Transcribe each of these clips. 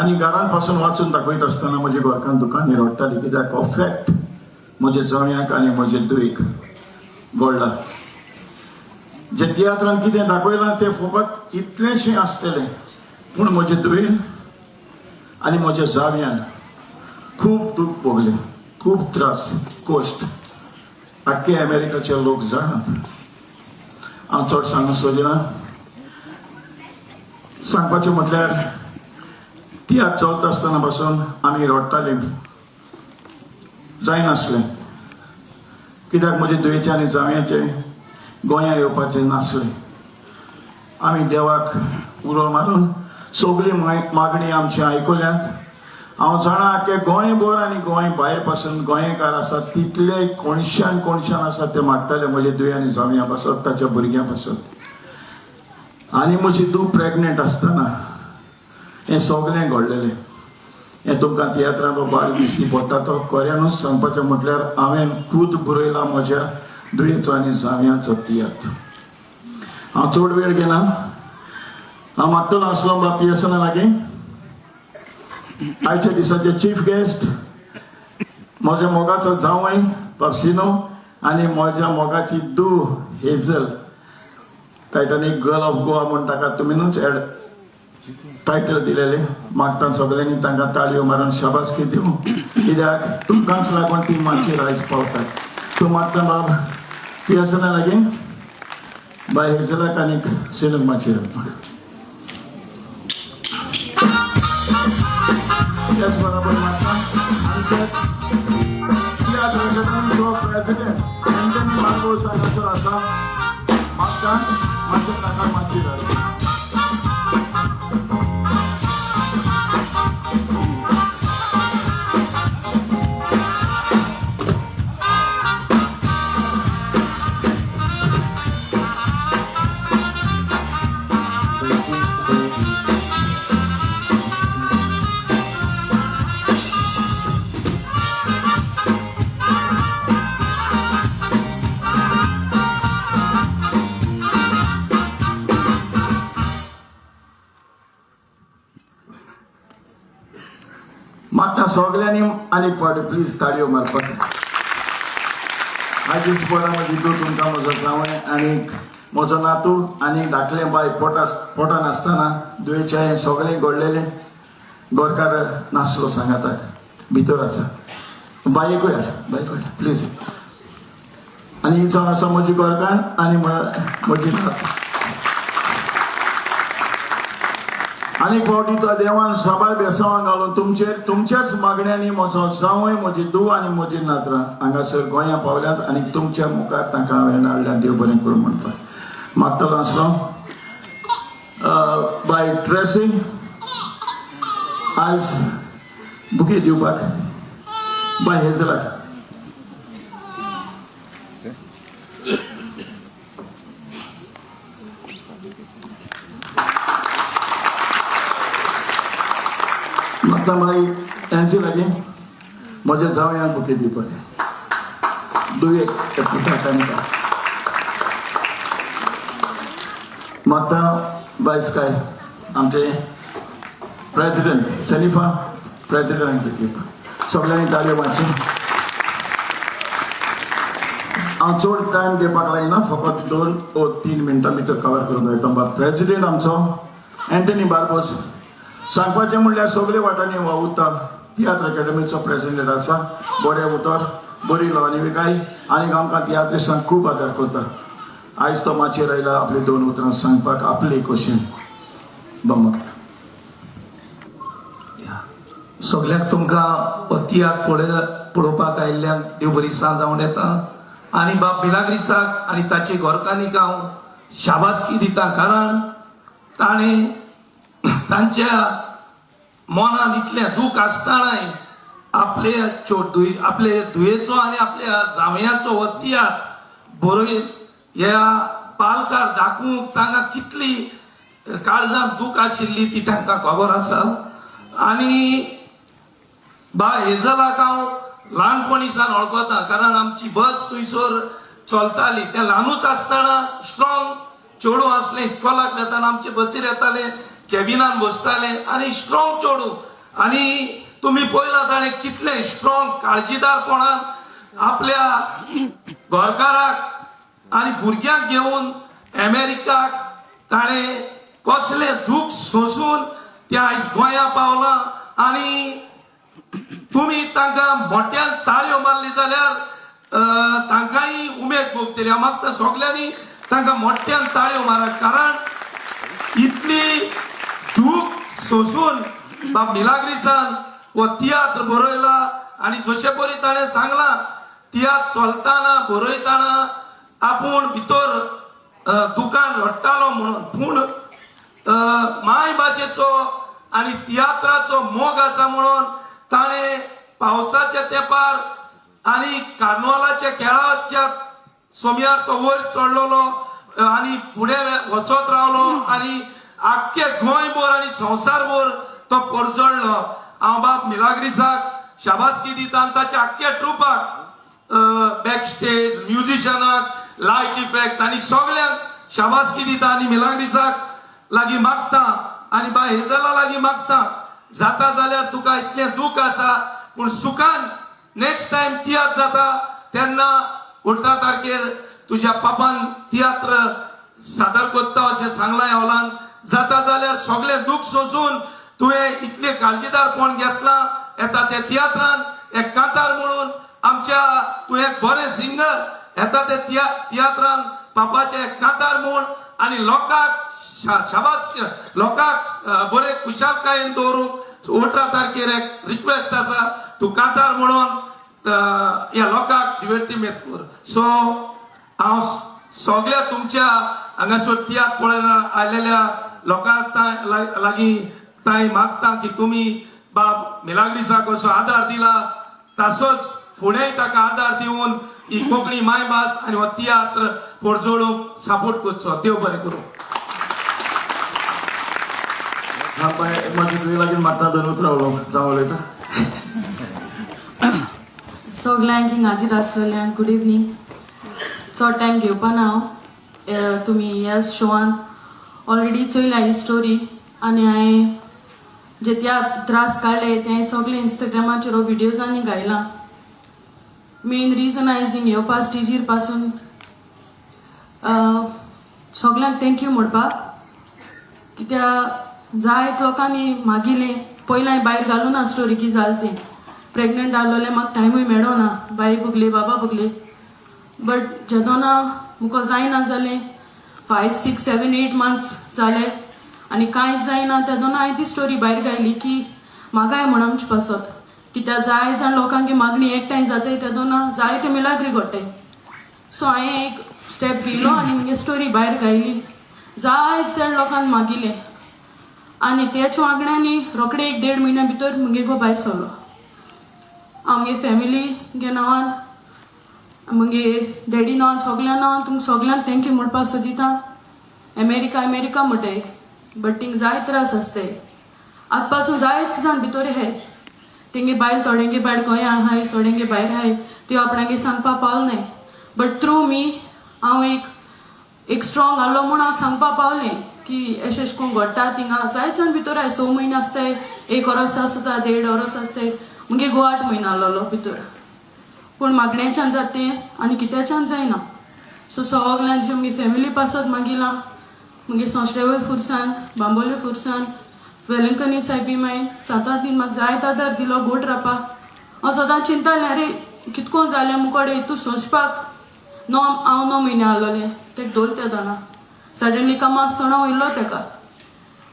आनी घरान पासून वाचून दाखयत आसतना म्हजी घरकान्न दुकान रडटाली कित्याक हो फॅक्ट म्हज्या जावयांक आनी म्हजे दुयेक घडला. जे तियात्रान कितें दाखयलां तें फकत इतलेंशें आसतलें, पूण म्हजे दुयेन आनी म्हज्या जावयान खूब दूख भोगलें, खूब त्रास कश्ट आख्खे अमेरिकाचे लोक जाणात. हांव चड सांगूंक सोदिना. सांगपाचें म्हटल्यार तियात्र चलता आसतना पासून आमी रडटालीं, जायनासलें कित्याक म्हजे दुयेचें आनी जावयाचें गोंया येवपाचें नासलें. आमी देवाक उलो मारून सगळी मागणी आमची आयकल्यात. हांव जाणा की गोंयभर आनी गोंय भायर पासून गोंयकार आसात तितले कोणशान कोणशान आसात ते मागताले म्हजे दुये आनी जावयां पासत, ताच्या भुरग्यां पासत. आनी म्हजी धूव प्रेग्नेंट आसतना हें सगळें घडलेलें. हें तुमकां तियात्रान बाळ दिसती पडटा तो खऱ्यानूच सांगपाचें म्हटल्यार हांवें खूद बरयला म्हज्या दुयेचो आनी जावयांचो तियात्र. हांव चड वेळ घेना. हांव मागतलो आसलो बाब पियर्सना लागीं आयच्या दिसाचे चीफ गेस्ट म्हज्या मोगाचो जावंय बाब सिनो आनी म्हज्या मोगाची धूव हेझल, टायटॅनीक गर्ल ऑफ गोवा म्हूण ताका तुमीनूच एड टायटल दिलेले. मागता सगळ्यांनी तांकां ताळयो मारून शाबासकी दिवं कित्याक तुमकांच लागून ती मातशी आयज पावतात. तूं मागता बाब पियर्सना लागीं बाय हेझलाक आनी सिनूक मातशेर. त्याच बरोबर मागता आमचे तियात्र अकादमीचो प्रेसिडेंट एंटनी बार्बोस हांगासर आसा. मागता मातशें ताका मातशी. मागता सगळ्यांनी आनीक फावटी प्लीज ताळयो मारपाक. आयज पडा म्हजी धूव तुमकां म्हजो जावंय आनी म्हजो नातू आनी धाकलें बाय पोटान आसतना दुयेचें हें सगळें घडलेलें. गोरकार नासलो सांगाताक भितर आसा. बायकूय बायकूय प्लीज. आनी ही जावन आसा म्हजी गोरकार आनी म्हजी नात. आनीक फावटी तो देवान साबार बेसांवां घालून तुमचेर तुमच्याच मागण्यांनी म्हजो जावंय म्हजी धूव आनी म्हजी नातरां हांगासर गोंया पावल्यात आनी तुमच्या मुखार तांकां हांवें हाडल्या. देव बरें करूं म्हणपाक मागतलो आसलो. बाय ट्रेसी आयज बुके दिवपाक बाय हेझलाक. म्हाका मागीर तांचे लागीं म्हज्या जावयांक बुके दिवपाक दुयेक तांकां मागता. बायस काय आमचे प्रेसिडेंट सनीफा प्रेसिडेंट दिवपाक सगळ्यांनी ताळयो मारच्यो. हांव चड टायम दिवपाक लायना, फकत 2 o 3 मिनटां भितर कवर करूंक वयता. प्रेसिडेंट आमचो एंटनी बार्बोस सांगपाचें म्हणल्यार सगळे वाटांनी वावुरता. तियात्र अकॅडमीचो प्रेसिडेंट आसा. बरें उतर, बरी ल्हानविकाय आनी आमकां तियात्रिस्तांक खूब आदार करता. आयज तो माचयेर आयला आपली 2 उतरां सांगपाक आपली क्वेश्चन बमक. सगळ्यांक तुमकां तियात्र पळोवपाक आयिल्ल्यान देव बरी सांज जावन येता आनी बाब मिलाग्रिसाक आनी ताचे घरकान्नीक हांव शाबासकी दिता, कारण ताणें तांच्या मनान इतलें दूख आसतनाय आपले आपले धुयेचो आनी आपल्या जावयाचो हो तियात्र बरोवन ह्या पालकार दाखोवंक तांकां कितली काळजांत दूख आशिल्ली ती तांकां खबर आसा. आनी बा हेझलाक हांव ल्हानपणी सावन वळखता, कारण आमची बस थंयसर चलताली. तें ल्हानूच आसतना स्ट्रॉंग चेडूं आसलें. इस्कॉलाक वेताना आमचे बसीर येतालें, कॅबिनान बसतालें आनी स्ट्रॉंग चेडूं. आनी तुमी पळयलां ताणें कितलें स्ट्रॉंग काळजीदारपणान आपल्या घरकाराक आनी भुरग्यांक घेवन अमेरिकाक ताणें कसलें दूख सोंसून तें आयज गोंया पावलां. आनी तुमी तांकां मोट्यान ताळयो मारली जाल्यार तांकांय उमेद भोगतली. हांव मागता सगल्यांनी तांकां मोट्यान ताळयो मारात, कारण इतली दूख सोंसून बाब मिलाग्रिसान हो तियात्र बरयला. आनी जशे परी ताणें सांगलां, तियात्र चलतना बरयतना आपूण भितर दुकान रडटालो म्हणून, पूण मायभाशेचो आनी तियात्राचो मोग आसा म्हणून ताणें पावसाच्या तेंपार आनी कार्नवालाच्या खेळाच्या सोमयार तो वयर चडलेलो आनी फुडें वचत रावलो आनी आख्खे गोंयभर आनी संवसारभर तो परजळ्ळो. हांव बाब मिलाग्रिसाक शाबासकी दिता आनी ताच्या आख्ख्या ट्रुपाक, बॅक स्टेज, म्युजिशनाक, लायट इफेक्ट्स आनी सगल्यांक शाबासकी दिता. आनी मिलाग्रिसाक लागीं मागता आनी बाय हेजला लागीं मागता, जाता जाल्यार तुका इतलें दूख आसा पूण सुखान नेक्स्ट टायम तियात्र जाता तेन्ना 18 तारखेर तुज्या पापान तियात्र सादर करता अशें सांगलां हॉलान. जाता जाल्यार सगळें दूख सोंसून तुवें इतलें काळजीदारपण घेतलां येता त्या तियात्रान एक कांतार म्हणून आमच्या तूं एक बरें सिंगर येता ते तियात्रान पापाचें एक कांतार म्हूण आनी लोकांक शाबास, लोकांक बरे खुशालकायेन दवरूंक 18 तारखेर एक रिक्वेस्ट आसा, तूं कांतार म्हणून ह्या लोकांक दिवर्तीमेंत कर. सो हांव सगळ्या तुमच्या हांगासर तियात्र पळयना आयलेल्या लोकांक लागीं तांय मागता की तुमी बाब मिलाग्रिसाक असो आदार दिला तसोच फुडेंय ताका आदार दिवन ही कोंकणी मायभास आनी हो तियात्र परजळूंक सपोर्ट करचो. देव बरें करूं. मागीर तुजे लागीं मागता दोन उतरां उलोवंक जावं उलयता. सगल्यांक हिंगा हाजीर आसलेल्यांक गुड इवनींग. चड टायम घेवपा ना हांव. तुमी ह्या शोवान ऑलरेडी चोयला ही स्टोरी आनी हांवें जे त्या त्रास काडले ते सगळे इंस्टाग्रामाचेर व्हिडियोजांनी घायला. मेन रिजन आयज हिंग येवपा स्टेजीर पासून सगल्यांक thank you म्हणपाक, कित्याक जायत लोकांनी मागिलें. पयलीं हांवें भायर घालूं ना स्टोरी की जालें तें. प्रेग्नंट आहलोलें म्हाका टायमूय मेळो ना, बाई भुगली बाबा भुगली. बट जेदोना मुको जायना जालें 5 6 7 8 मंथ्स जाले आनी कांयच जायना तेदोना हांवें ती स्टोरी भायर घायली की म्हाकाय म्हण आमचे पासत, कित्याक जाय जाण लोकांक मागणी एकठांय जाताय तेदोना जायते मिलाग्री घडटाय. सो हांवें एक स्टेप घेयलो आनी मुगे स्टोरी भायर घायली. जायत जाण लोकांक मागिलें आनी त्याच मागण्यांनी रोखडे 1-1.5 म्हयन्या भितर मुगे घोव भायर सरलो. हांव मुगे फॅमिली गे नांवान, मुगे डॅडी नांवान, सगल्या नांवान तुमकां सगल्यांक thank you म्हणपाक सोदिता. अमेरिका अमेरिका म्हणटाय बट थिंग जाय त्रास आसताय. आतां पासून जायत जाण भितर आहाय, तेंगे बायल थोड्यांगे बायल गोंया आहाय, थोड्यांगे भायर आहाय, त्यो आपणागे सांगपा पावल नाय. बट थ्रू मी हांव एक स्ट्रॉंग आहलो म्हूण हांव सांगपा पावलें की एशें एशें कोन्न घडटा थिंगा. जायत जाण भितर आहाय, 6 म्हयने आसताय, 1 वरस आसता, 1.5 वरस आसताय. मुगे घोव 8 म्हयनो आहलोलो भितर, पूण मागण्याच्यान जाता तें आनी कित्याच्यान जायना. सो सगल्यांचे मुगे फॅमिली पासत मागिलां, मुगे संस्टेबल फुरसान, बांबोले फुरसान, वेलंकनी सायबी माय 7-8 दीन म्हाका जायत आदार दिलो बोट रावपाक. हांव सदां चिंतालें आरे कितको जालें मुकोडे तूं सोंसपाक. हांव 9 म्हयने आहलोलें तेका दोल तेदोना सडनली कामां आसतना वयलो तेका.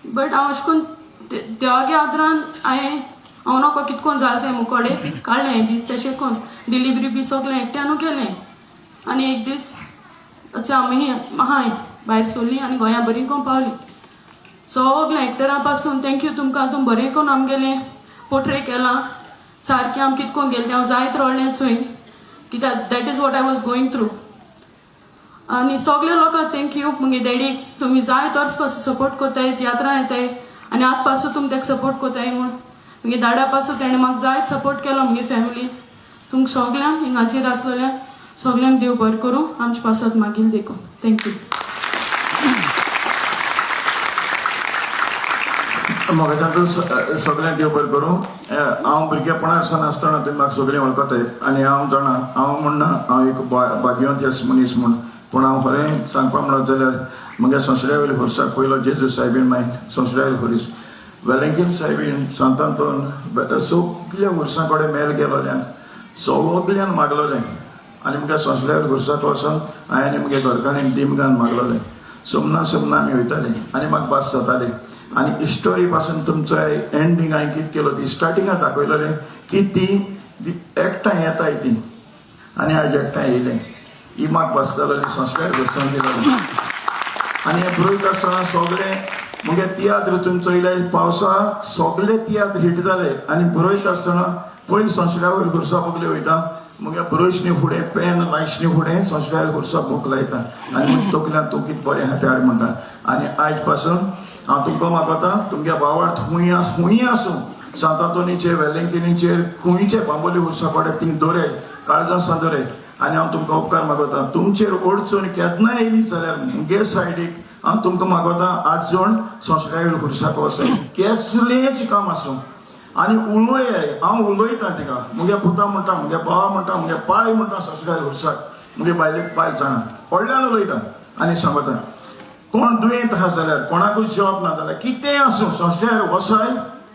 बट हांव अशें करून देवागे आदारान हांवें हांव नको कितको जालें तें मुकोडे काडलें हांवें दीस तेशें करून डिलिवरी बी सगळें एकट्यानू केलें. आनी एक दीस अशें आमी हांय भायर सरलीं आनी गोंया बरी करून पावलीं. सगळ्या एक्टरां पासून thank you तुमकां, तुमी बरें करून आमगेलें पोट्रे केलां सारकें. आम कितको गेलें तें हांव जायत रडलें चोयन, कित्याक that is what I was going through. आनी सगल्या लोकांक thank you. मुगे डॅडी तुमी जायत वर्स पासून सपोर्ट कोताय, तियात्रां येताय आनी आत पासून तुमी ताका सपोर्ट कोताय म्हूण. मुगे दाडा पासून तेणें म्हाका जायत सपोर्ट केलो मुगे फॅमिली. तुमकां सगल्यांक हिंगाचेर आसलेल्यांक सगल्यांक देव बरें करूं, आमचे पासत मागील देखून. Thank you. म्हाका सगळ्यांक देव बरें करूं. हांव भुरगेपणार सावन आसतना तुमी म्हाका सगळें वळखताय आनी हांव जाणा, हांव म्हणना हांव एक भाग्यवंत मनीस म्हूण, पूण हांव खरें सांगपा म्हणत जाल्यार म्हज्या संसड्या वयल्या खुर्साक पयलो जेजू सायबीण, मागीर संसड्या वयलो खुरीस वेलेंकीन सायबीण, सांतांतोन सगल्या खुर्सां कडेन मेल गेलोल्यान सगल्यान मागलोलें आनी म्हज्या संसड्या वयल्या खुर्साक वचोन हांवें आनी म्हगे घरकान्नीन दिमगान मागलोलें. सोमना सोमना आमी वयताले आनी म्हाका भास जाताली आनी स्टोरी पासून तुमचो एंडींग हांवें कितें केलो ती स्टार्टिंगाक दाखयलोलें की ती एकठांय येताय ती आनी आयज एकठांय येयलें. ही म्हाका भास जालोली संस्कार घोसान दिलोली आनी हें बरयता आसतना सगळें मुगे तियात्र तुमी चोयले पावसा सगळे तियात्र हिट जाले आनी बरयता आसतना पयलीं संस्कार वयर खुर्सा बगले वयता, मुगे बरयशणी फुडें पेन लायशणी फुडें संस्कार खुर्सा बूक लायता आनी म्हज्या तकल्यान तूं कितें बरें आहा तें हाड म्हणटा. आनी आयज पासून हांव तुमकां मागता तुमगे भावार्थ खूंय खूंय आसूं, सांतांतोनीचेर वेलेंकिनीचेर खुंयचे बांबोली खुर्सा कडेन थिंग दवरे काळजां सान दवरे आनी हांव तुमकां उपकार मागता. तुमचेर अडचण केन्ना येयली जाल्यार मुगे सायडीक हांव तुमकां मागता 8 जाण संस्कार खुर्साक वचय, केसलेंच काम आसूं आनी उलोय हांव उलयतां तिका, मुगे पुता म्हणटा, मुगे भावा म्हणटा, मुगे पाय म्हणटा संस्कार खुर्साक, मुगे बायलेक बायल जाणा व्हडल्यान उलयता आनी सांगता कोण दुयेंत आसा जाल्यार कोणाकूय जॉब ना जाल्यार कितेंय आसूं संस्कार वसाय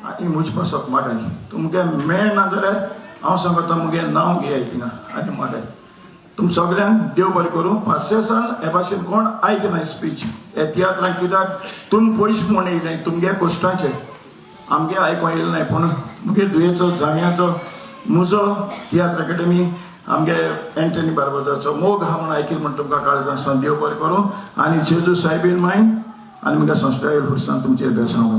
आनी म्हजे पासत मागाय. तुमगे मेळना जाल्यार हांव सांगता मुगे नांव घेयाय थिंगा आनी मागाय. तुम सगल्यांक देव बरें करूं. पासियेंसान हे भाशेन कोण आयकना स्पीच हे तियात्रांक, कित्याक तुमी पयशे म्हूण येयले तुमगे कश्टाचे आमगे आयकों येयलें नाय, पूण मुगे दुयेचो जांवयाचो म्हजो तियात्र अकॅडमी आमगे एंटनी बार्बोजाचो मोग आहा म्हूण आयकील म्हूण तुमकां काळजान सावन देव बरें करूं आनी जेजू सायबीन मायन आनी म्हज्या संस्था खुर्सान तुमचेर बेसांव.